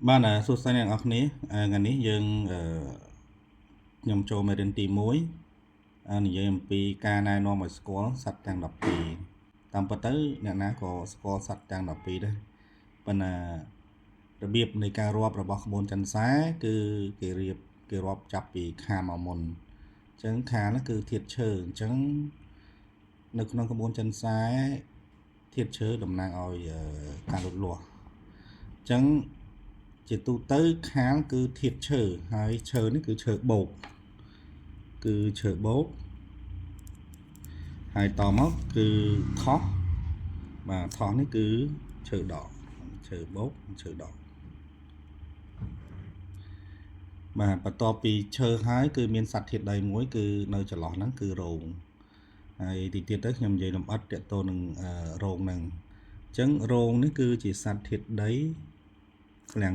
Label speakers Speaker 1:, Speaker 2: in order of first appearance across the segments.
Speaker 1: បាទសួស្តីអ្នកនរគ្នាថ្ងៃនេះយើងខ្ញុំចូលមេរៀនទី1និយាយអំពីការណែនាំឲ្យស្គាល់សត្វទាំង12តាមពិតទៅអ្នកណាក៏ស្គាល់សត្វទាំង12ដែរប៉ុន្តែរបៀបនៃការរាប់របស់ក្បួនចន្ទសែគឺគេរៀបគេរាប់ចាប់ពីខាមកមុនអញ្ចឹងខានោះគឺធាតុឈើអញ្ចឹងនៅក្នុងក្បួនចន្ទសែធាតុឈើតំណាងឲ្យការលូតលាស់អញ្ចឹងជាទូទៅខាលគឺធាតុឈើហើយឈើនេះគឺឈើបោកគឺឈើបោកហើយតមកគឺថោះបាទថោះនេះគឺឈើដកឈើបោកឈើដកបាទបន្ទាប់ពីឈើហើយគឺមានសត្វធាតុដីមួយគឺនៅចន្លោះហ្នឹងគឺរោងហើយទីទៀតទៅខ្ញុំនិយាយលម្អិតទាក់ទងនឹងរោងហ្នឹងអញ្ចឹងរោងនេះគឺជាសត្វធាតុដីឃ្លាំង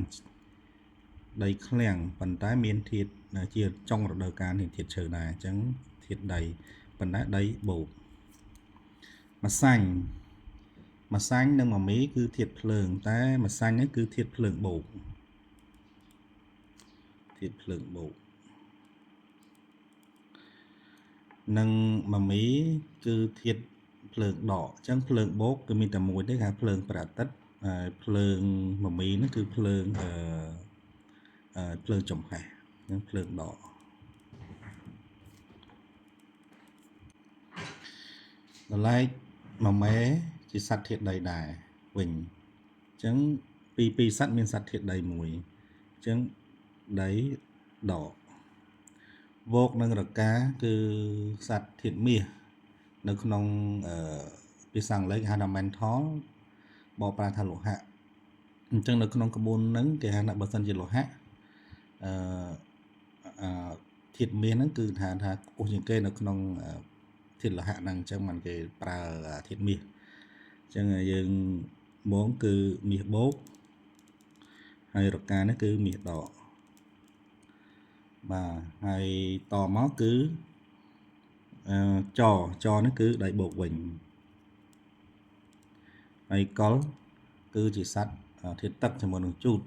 Speaker 1: ដីឃ្លាំងប៉ុន្តែមានធាតុជាចុងរដូវកាលនៃធាតុឈើដែរអញ្ចឹងធាតុដីប៉ុន្តែដីបូកម្សាញ់ម្សាញ់និងមមីគឺធាតុភ្លើងតែម្សាញ់នេះគឺធាតុភ្លើងបូកធាតុភ្លើងបូកនិងមមីគឺធាតុភ្លើងដកអញ្ចឹងភ្លើងបូកគឺមានតែមួយទេគេហៅភ្លើងព្រះអាទិត្យហើយភ្លើងមមីនេះគឺភ្លើងភ្លើងចំហេះនិងភ្លើងដកដល់ឡែកមមេជាសត្វធាតុដីដែរវិញអញ្ចឹងពីសត្វមានសត្វធាតុដីមួយអញ្ចឹងដីដកវោកនិងរកាគឺសត្វធាតុមាសនៅក្នុងភាសាអង់គ្លេសគេហៅថា mental បកប្រែថាលោហៈអញ្ចឹងនៅក្នុងក្បួនហ្នឹងគេហៅថាបើសិនជាលោហៈអឺធាតុមាសហ្នឹងគឺថាខ្ពស់ជាងគេនៅក្នុងធាតុលោហៈហ្នឹងអញ្ចឹងបានគេប្រើធាតុមាសអញ្ចឹងយើងមកគឺមាសបូកហើយរកានេះគឺមាសដកបាទហើយតមកគឺចនេះគឺដីបូកវិញហើយកុលគឺជាសត្វធាតុទឹកជាមួយនឹងជូត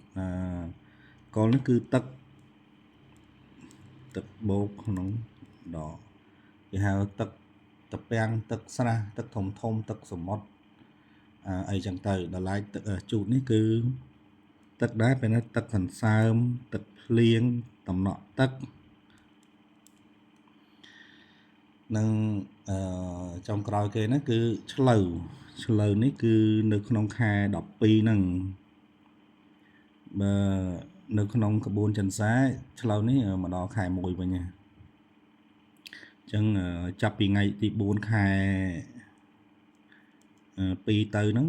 Speaker 1: កុលនេះគឺទឹកទឹកបូកក្នុងដកគេហៅទឹកតពាំងទឹកស្រះទឹកធំធំទឹកសមុទ្រអីចឹងទៅដល់ឡែកទឹកជូតនេះគឺទឹកដែរពេលនេះទឹកសន្សើមទឹកភ្លៀងតំណក់ទឹកនិងចុងក្រោយគេហ្នឹងគឺឆ្លូវឆ្លូវនេះគឺនៅក្នុងខែ12ហ្នឹងបើនៅក្នុងក្បួនចន្ទសាឆ្លូវនេះមកដល់ខែ1វិញណាអញ្ចឹងចាប់ពីថ្ងៃទី4ខែ2ទៅហ្នឹង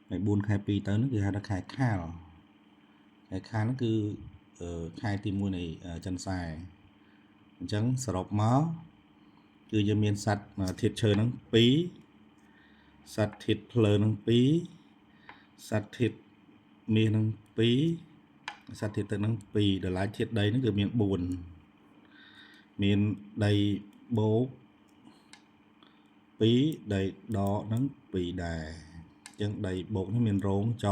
Speaker 1: ថ្ងៃ4ខែ2ទៅហ្នឹងគឺហៅថាខែខាលខែខាលហ្នឹងគឺខែទី1នៃចន្ទសាអញ្ចឹងសរុបមកគឺយើងមានសត្វធាតុឈើហ្នឹង2សត្វធាតុភ្លើងហ្នឹង2សត្វធាតុមាសហ្នឹង2សត្វធាតុទឹកហ្នឹង2ដល់ឡែកធាតុដីហ្នឹងគឺមាន4មានដីបូក2ដីដកហ្នឹង2ដែរអញ្ចឹងដីបូកនេះមានរោងច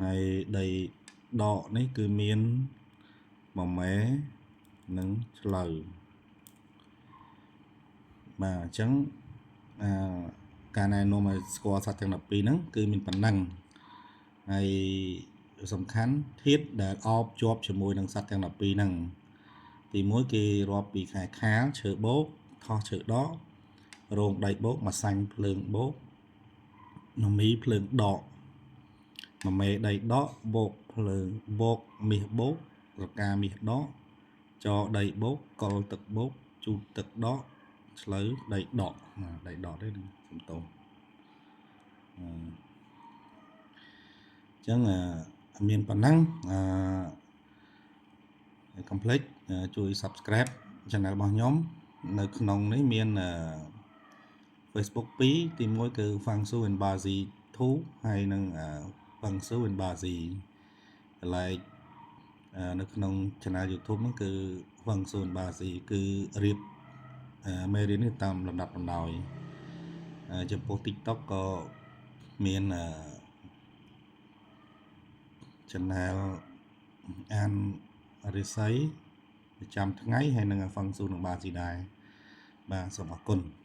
Speaker 1: ហើយដីដកនេះគឺមានមមេនិងឆ្លូវបាទអញ្ចឹងការណែនាំឲ្យស្គាល់សត្វទាំង12ហ្នឹងគឺមានប៉ុណ្ណឹងហើយសំខាន់ធាតុដែលអបជាប់ជាមួយនឹងសត្វទាំង12ហ្នឹងទី1គេរាប់ពីខែខាលឈើបោកថោះឈើដករោងដីបោកម្សាញ់ភ្លើងបោកនមីភ្លើងដកមមេដីដកបោកភ្លើងបោកមាសបោករកាមាសដកចដីបោកកុលទឹកបោកជូតទឹកដកឆ្លូវដីដកដីដកទេសំទោសអញ្ចឹងមានប៉ុណ្ណឹងអឺកុំភ្លេចជួយ Subscribe Channel របស់ខ្ញុំនៅក្នុងនេះមាន Facebook 2ទី1គឺ Fang Su and Bazi 2ហើយនិង Fang Su and Bazi កន្លែងនៅក្នុង Channel YouTube ហ្នឹងគឺ Fang Su and Bazi គឺរៀបមេរៀននេះតាមលំដាប់លំដោយចំពោះ TikTok ក៏មាន Channel អានរាសីប្រចាំថ្ងៃហើយនិងហ្វឹងស៊ូនិងបាស៊ីដែរបាទសូមអរគុណ។